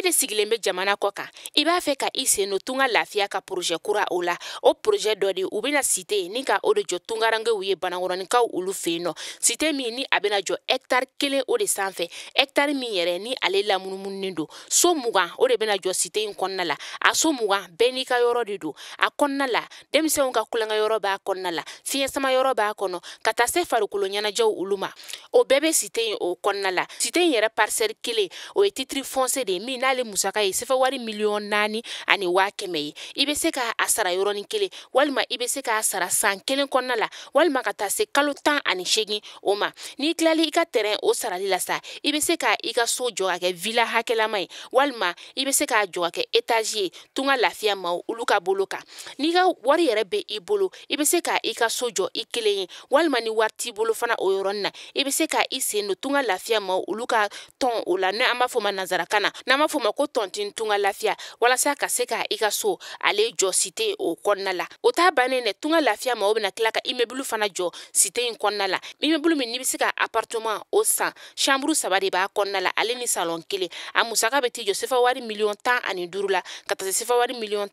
de sigilen bɛ jamana kɔ kan, i b'a fɛ ka i sen don Tunga Lafiya ka projet kura o la. O projet dɔ de u bɛna cité ni ka o de jɔ tungarankew ye Banankɔrɔninkaw olu fɛ yen nɔ. Cité min ni a bɛna jɔ hectare 1 o de sanfɛ, hectare min yɛrɛ ni ale lamunumununen don. So 20 o de bɛna jɔ cité in kɔnɔna la. A so 20 bɛɛ n'i ka yɔrɔ de don. A kɔnɔna la, denmisɛnw ka kulonkɛ yɔrɔ b'a kɔnɔna la, fiɲɛ sama yɔrɔ b'a kɔnɔ, ka taa se farikolo ɲɛnajɛw olu ma. O bɛɛ bɛ cité in o kɔnɔna la. Cité in yɛrɛ parcelle 1 o ye titre foncier de ye min n'ale musaka ye sefa wari 4,1 million ye. I bɛ se k'a sara yɔrɔnin kelen, walima i bɛ se k'a sara san 1 kɔnɔna la, walima ka taa se kalo 18 o ma. N'i tilali i ka terrain o sarali la sa, i bɛ se ka i ka so jɔ ka kɛ villa hakɛlama ye, walima i bɛ se k'a jɔ ka kɛ étage ye Tunga Lafiya maaw olu ka bolo kan. N'i ka wari yɛrɛ bɛ i bolo, i bɛ se ka i ka so jɔ i kelen ye, walima ni wari t'i bolo fana o yɔrɔnin na, i bɛ se ka i sen don Tunga Lafiya maaw olu ka tɔn o la, n'an b'a fɔ o ma nanzarakan na, n'an b'a fɔ o ma ko tontine Tunga Lafiya, walasa ka se ka i ka so ale jɔ cité o kɔnɔna la. O t'a bannen dɛ, Tunga Lafiya maaw bɛna tila ka immeuble fana jɔ cité in kɔnɔna la. Immeuble min n'i bɛ se ka appartement o san, chambre 3 de b'a kɔnɔna la, ale ni salon 1. A musaka bɛ t'i jɔ sefa wari 15 million la, ka taa se sefa wari 17 million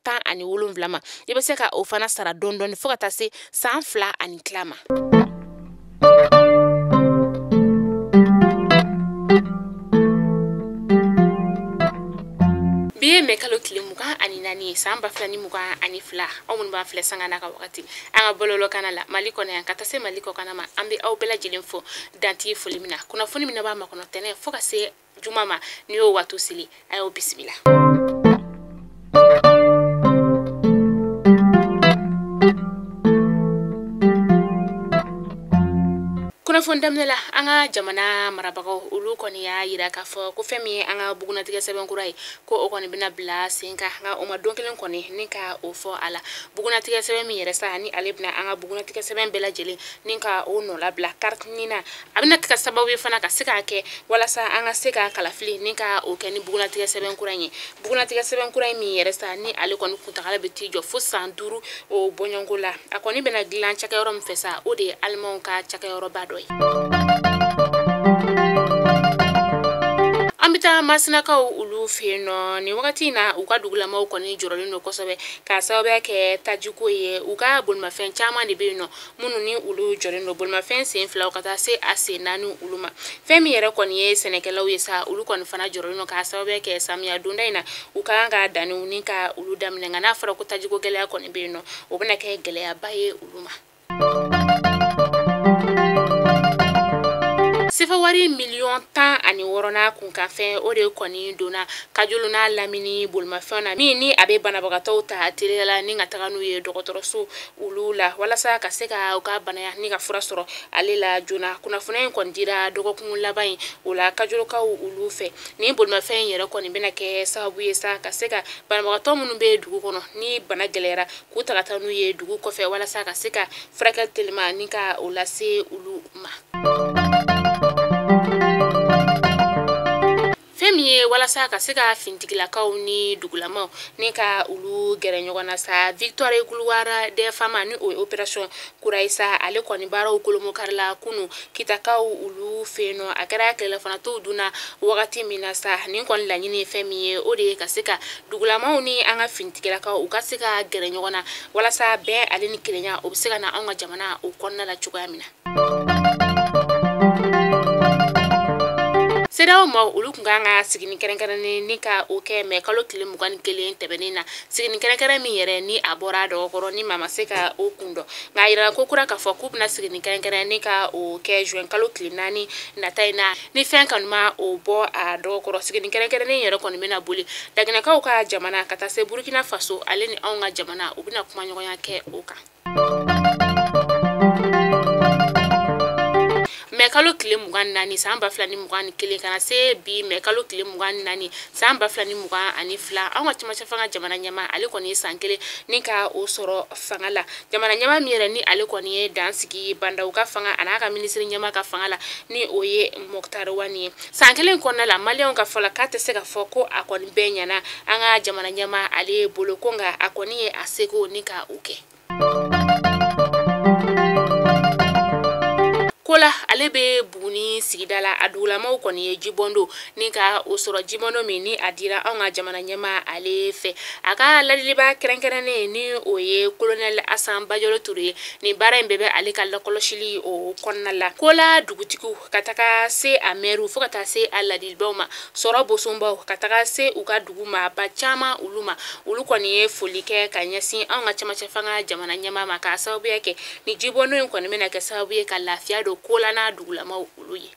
ma. I bɛ se ka o fana sara dɔɔni dɔɔni fo ka taa se san 2 ani tila ma. Bi ye mɛ kalo tile 24 ye san 2022. Aw minnu b'an filɛ sanga n'a ka wagati an ka bɔlɔlɔ kana la Mali kɔnɔ yan ka taa se Mali kɔkanna ma, an bɛ aw bɛɛ lajɛlen fo dantigi foli min na. Kunnafoni min b'a makɔnɔ tɛnɛ fo ka se juma ma, n'i y'o waati seli, a y'aw bisimila. Kunnafoni daminɛ la, an ka jamana marabagaw olu kɔni y'a yira k'a fɔ ko fɛn min ye an ka bugunatigɛ sɛbɛn kura ye, ko o kɔni bɛna bila sen kan, nka o ma don kelen kɔni ni ka o fɔ a la. Bugunatigɛ sɛbɛn min yɛrɛ sa ni ale bɛna an ka bugunatigɛ sɛbɛn bɛɛ lajɛlen ni ka o nɔ labila carte NINA, a bɛna kɛ sababu ye fana ka se k'a kɛ walasa an ka se ka kalafili ni ka o kɛ ni bugunatigɛ sɛbɛn kura in ye. Bugunatigɛ sɛbɛn kura in min yɛrɛ sa ni ale kɔni kuntagala bɛ t'i jɔ fo san 5 o bɔɲɔgɔnko la, a kɔni bɛna dilan cakɛyɔrɔ min fɛ sa, o de ye alimanw ka cakɛyɔrɔba dɔ ye. An bɛ taa Masinakaw olu fɛ yen nɔ nin wagati in na. U ka dugulamaw kɔni jɔrɔlen don kosɛbɛ k'a sababuya kɛ tajiko ye. U ka bolimafɛn caman de bɛ yen nɔ minnu ni olu jɔlen don, bolimafɛn sen 2 ka taa se a sen 4 olu ma. Fɛn min yɛrɛ kɔni ye sɛnɛkɛlaw ye sa, olu kɔni fana jɔrɔlen don k'a sababuya kɛ samiya donda in na, u ka kan ka danniw ni ka olu daminɛ, nka n'a fɔra ko tajiko gɛlɛya kɔni bɛ yen nɔ, o bɛna kɛ gɛlɛyaba ye olu ma. Sefa wari 16 million n'a kunkanfɛn o de kɔni donna Kajolo n'a lamini bolimafɛn na, min ni a bɛ banabagatɔw ta teliya la ni ka taga n'u ye dɔgɔtɔrɔso olu la, walasa ka se ka u ka banaya ni ka fura sɔrɔ ale la joona. Kunnafoniya in kɔni dira dɔgɔkun laban in o la Kajolokaw olu fɛ. Nin bolimafɛn in yɛrɛ kɔni bɛna kɛ sababu ye sa ka se ka banabagatɔ minnu bɛ dugu kɔnɔ ni bana gɛlɛyara, k'u ta ka taa n'u ye dugu kɔfɛ, walasa ka se ka furakɛli telima ni ka o lase olu ma. Fɛn min ye walasa ka se ka fintigilakaw ni dugulamaw ni ka olu gɛrɛ ɲɔgɔn na sa, Victoire Gloire des Femmes ni o ye opération kura ye sa, ale kɔni baaraw kolomokari la kunu Kitakaw olu fɛ yen nɔ. A kɛra tilelafanatɔw dunna wagati min na sa, nin kɔni laɲini ye fɛn min ye, o de ye ka se ka dugulamaw ni an ka fintigilakaw u ka se ka gɛrɛ ɲɔgɔn na, walasa bɛn ale ni kelenya o bɛ se ka na anw ka jamana o kɔnɔna la cogoya min na. CEDEAO maaw olu tun kan ka sigini kɛrɛnkɛrɛnnen ni ka o kɛ mɛ kalo tile 21 tɛmɛnen na, sigini kɛrɛnkɛrɛn min yɛrɛ ni a bɔra a dɔgɔkɔrɔ ni maa ma se ka o kun dɔn, nka a yirala ko kura k'a fɔ k'u bɛna sigini kɛrɛnkɛrɛn ni ka o kɛ juin kalo tile 4 nata in na, ni fɛn kɔni ma o bɔ a dɔgɔkɔrɔ. Sigini kɛrɛnkɛrɛnnen yɛrɛ kɔni bɛna boli Laginɛkaw ka jamana ka taa se Burukina Faso, ale ni anw ka jamana u bɛna kumaɲɔgɔnya kɛ o kan. Mɛ kalo tile 24 san 2021 ka na se bi mɛ kalo tile 24 san 2022, anw ka cɛmancɛ fanga jamana ɲɛma ale kɔni ye san 1 ni ka o sɔrɔ fanga la. Jamana ɲɛma min yɛrɛ ni ale kɔni ye dan sigi Bandaw ka fanga a n'a ka minisiri ɲɛma ka fanga la, ni o ye Moctar Ouane ye, san 1 kɔnɔna la, maliyɛnw ka fɔ la k'a tɛ se ka fɔ ko a kɔni bɛɛ ɲɛna an ka jamana ɲɛma ale bolo ko, nka a kɔni ye a seko ni ka o kɛ. Ko Kola ale bɛ Buguni sigida la, a dugulamaw kɔni ye jibɔndo ni ka o sɔrɔ, jibɔndo min ni a dira anw ka jamana ɲɛmaa ale fɛ. A ka ladiliba kɛrɛnkɛrɛnnen ni o ye colonel Asan Bajalo Ture ye. Nin baara in bɛɛ bɛ ale ka lakɔlɔsili o kɔnɔna la. Kola dugutigiw ka taga se a mɛriw fo ka taa se a ladilibaw ma, sɔrɔ bosonbaw ka taga se u ka dugu maaba caman olu ma, olu kɔni ye foli kɛ ka ɲɛsin anw ka cɛmancɛ fanga jamana ɲɛmaa ma, k'a sababuya kɛ ni jibɔndo in kɔni bɛna kɛ sababu ye ka lafiya don Kola n'a dugulamaw olu ye.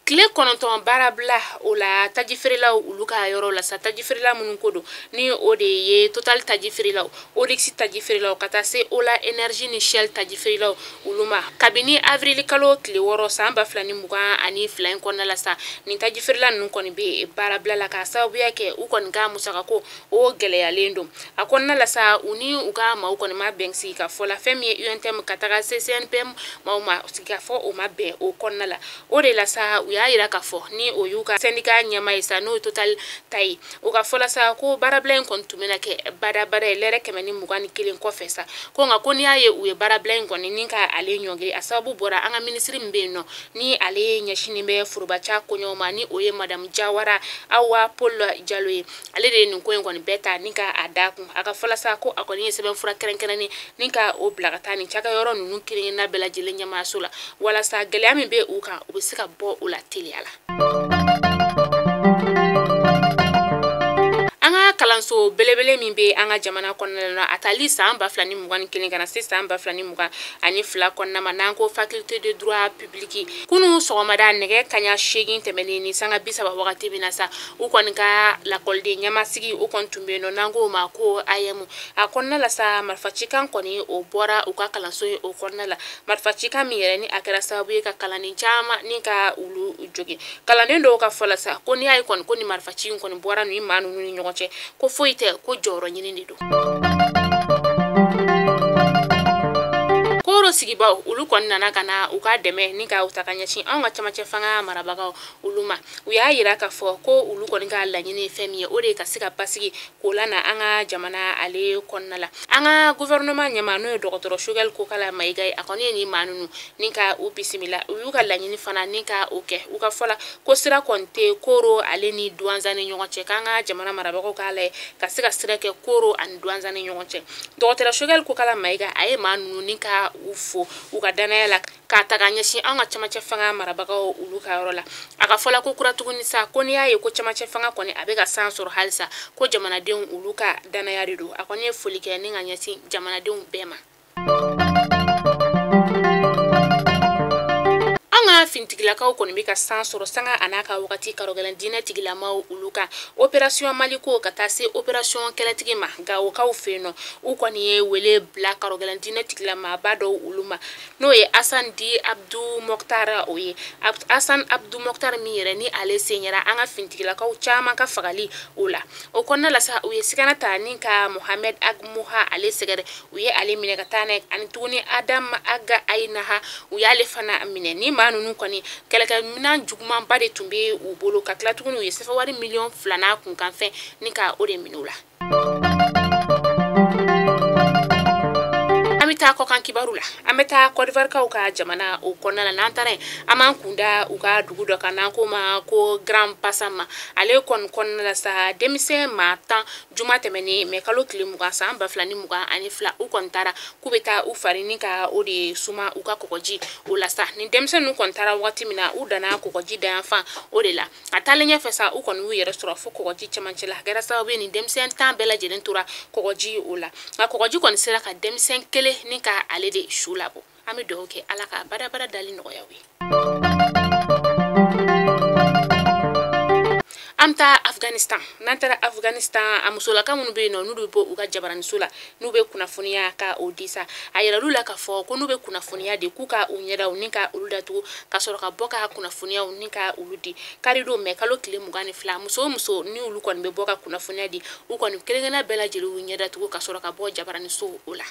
Tile 9 baarabila o la tajifeerelaw olu ka yɔrɔ la sa, tajifeerela minnu ko don ni o de ye Total tajifeerelaw, Oryx tajifeerelaw, ka taa se Ola Energie ni Shell tajifeerelaw olu ma. Kabini avril kalo tile 6 san 2022 in kɔnɔna la sa, nin tajifeerela ninnu kɔni bɛ baarabila la k'a sababuya kɛ u kɔni ka musakako o gɛlɛyalen don. A kɔnɔna la sa, u ni u ka maaw kɔni ma bɛn sigi ka fɔ la, fɛn min ye UNTM ka taga se CNPM maaw ma, sigi ka fɔ o ma bɛn o kɔnɔna la. O de la sa, u y'a yira k'a fɔ ni o y'u ka syndicat ɲɛmaa ye sa, n'o ye Total ta ye, o ka fɔ la sa ko baarabila in kɔni tun bɛna kɛ badabada ye lɛrɛ 121 kɔfɛ sa. Ko nka ko n'i y'a ye u ye baarabila in kɔni ni ka ale ɲɔngiri, a sababu bɔra an ka minisiri min bɛ yen nɔ ni ale ɲɛsinnen bɛ forobaca koɲɛw ma, ni o ye madame Jawara Awa Paul Jalo ye, ale de ye nin ko in kɔni bɛɛ ta ni ka a da kun. A ka fɔ la sa ko a kɔni ye sɛbɛnfura kɛrɛnkɛrɛnnen ni ka o bila ka taa nin cakɛyɔrɔ ninnu kelen-kelenna bɛɛ lajɛlen ɲɛmaayaso la, walasa gɛlɛya min bɛ u kan u bɛ se ka bɔ o la teliya la. An ka kalanso belebele min bɛ an ka jamana kɔnɔna la, a tali san 2021 ka na se san 2022 kɔnɔna ma, n'an ko faculté de droit public, kunun sɔgɔmada nɛgɛ kaɲa 8 tɛmɛnen ni sanga 30 wagati min na sa, u kɔni ka lakɔliden ɲɛmasigi o kɔni tun bɛ yen nɔ, n'an k'o ma ko AEM. A kɔnɔna la sa, marifacikan kɔni o bɔra u ka kalanso ye o kɔnɔna la, marifacikan min yɛrɛ ni a kɛra sababu ye ka kalanden caman ni ka olu jogin. Kalanden dɔw ka fɔ la sa ko n'i y'a ye kɔni ko ni marifaci in kɔni bɔra nin maa ninnu ni ɲɔgɔn cɛ, ko foyi tɛ, ko jɔyɔrɔ ɲini de don. Koro sigibaw olu kɔni nana ka na u ka dɛmɛ ni ka u ta ka ɲɛsin anw ka cɛmancɛ fanga marabagaw olu ma. U y'a yira k'a fɔ ko olu kɔni ka laɲini ye fɛn min ye, o de ye ka se ka basigi k'o lana an ka jamana ale kɔnɔna la. An ka gouvernement ɲɛmaa n'o ye dɔgɔtɔrɔ Choguel Kokala Mayiga ye, a kɔni ye nin maa ninnu ni ka u bisimila, u y'u ka laɲini fana ni ka o kɛ. U ka fɔ la ko sira kɔni tɛ Koro ale ni Duwanza ni ɲɔgɔn cɛ, k'an ka jamana marabagaw k'a lajɛ ka se ka sira kɛ Koro ani Duwanza ni ɲɔgɔn cɛ. Dɔgɔtɔrɔ Choguel Kokala Mayiga a ye maa ninnu ni ka u fo u ka danaya la k'a ta ka ɲɛsin an ka cɛmancɛ fanga marabagaw olu ka yɔrɔ la. A ka fɔ la ko kura tuguni sa, ko n'i y'a ye ko cɛmancɛ fanga kɔni a bɛ ka san sɔrɔ halisa, ko jamanadenw olu ka danaya de don. A kɔni ye foli kɛ ni ka ɲɛsin jamanadenw bɛɛ ma. An ka finitigilakaw kɔni bɛ ka san sɔrɔ sanga a n'a ka wagati karɔgɛlɛn diinɛ tigilamaw olu kan, opération Maliko ka taa se opération kɛlɛtigi ma Gawokaw fɛ yen nɔ. U kɔni ye wele bila karɔgɛlɛn diinɛ tigilamaba dɔw olu ma, n'o ye Asan Di Abdu Mokhtar o ye. Asan Abdu Mokhtar min yɛrɛ ni ale sen yɛrɛ an ka finitigilakaw caman ka fagali o la. O kɔnɔna la sa, u ye sigana ta ni ka Mohamed Agmuha ale sɛgɛrɛ, u ye ale minɛ ka taa n'a ye, ani tuguni Adam Aga Ayinaha u y'ale fana minɛ. Ni maa ninnu kɔni kɛlɛkɛminɛn jugumanba de tun bɛ u bolo, ka tila tuguni u ye sɛfɛwari miliyɔn 2 n'a kunkanfɛn ni ka o de minɛ u la. An bɛ taa kɔkan kibaru la, an bɛ taa Côte d'Ivoire ka jamana o kɔnɔna la. N'an taara yen, an b'an kun da u ka dugu dɔ kan n'an k'o ma ko Grand Bassam. Ale kɔni kɔnɔna la sa, denmisɛn maa 10 juma tɛmɛnen mɛ kalo tile 20 san 2022, u kɔni taara k'u bɛ taa u fari ni ka o de suma u ka kɔgɔji o la sa. Ni denmisɛn ninnu kɔni taara wagati min na, u danna kɔgɔji dayanfan o de la. A taalen ɲɛfɛ sa, u kɔni y'u yɛrɛ sɔrɔ fo kɔgɔji cɛmancɛ la. A kɛra sababu ye nin denmisɛn 10 bɛɛ lajɛlen tora kɔgɔji o la, nka kɔgɔji kɔni sera ka denmisɛn kelen ni ka ale de su labɔ. An bɛ dugawu kɛ Ala ka badabada dali nɔgɔya u ye. An bɛ taa Afghanistan. N'an taara Afghanistan, a musolaka minnu bɛ yen nɔ n'u bɛ bɔ u ka jabaraniso la, n'u bɛ kunnafoniya ka o di sa, a yiral'u la k'a fɔ ko n'u bɛ kunnafoniya di, k'u ka u ɲɛdaw ni ka olu datugu ka sɔrɔ ka bɔ ka kunnafoniyaw ni ka olu di. Karidon mɛ kalo tile 22, muso o muso ni olu kɔni bɛ bɔ ka kunnafoniya di, u kɔni kelen-kelenna bɛɛ lajɛlen y'u ɲɛ datugu ka sɔrɔ ka bɔ jabaraniso o la.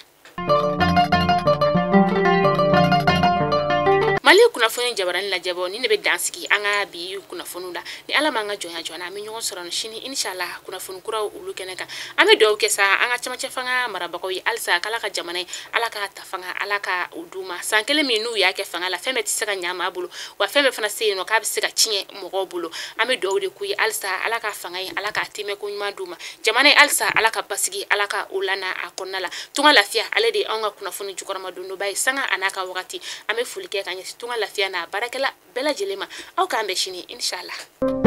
Mali kunnafoni jabarani lajɛbɔ ni ne bɛ dan sigi an ka bi kunnafoniw la. Ni Ala m'an ka jɔnya jɔ an na, an bɛ ɲɔgɔn sɔrɔ sini inshallah kunnafoni kuraw olu kɛnɛ kan. An bɛ dugawu kɛ sa an ka cɛmancɛ fanga marabagaw ye halisa k'Ala ka jamana ye, Ala ka ta fanga, Ala ka o d'u ma. San kelen min n'u y'a kɛ fanga la, fɛn bɛɛ tɛ se ka ɲa maa bolo, wa fɛn bɛɛ fana se yen nɔ k'a bɛ se ka tiɲɛ mɔgɔw bolo. An bɛ dugawu de k'u ye halisa, Ala ka fanga ye, Ala k'a tɛmɛ ko ɲuman d'u ma. Jamana ye halisa, Ala ka basigi, Ala ka o lana a kɔnɔna la. Tunga Lafiya ale de ye anw ka kunnafoni jukɔrɔma dondoba ye sanga a n'a ka wagati. An bɛ foli kɛ ka ɲɛsin Tunga Lafiya n'a baarakɛla bɛɛ lajɛlen ma. Aw k'an bɛn sini inshallah.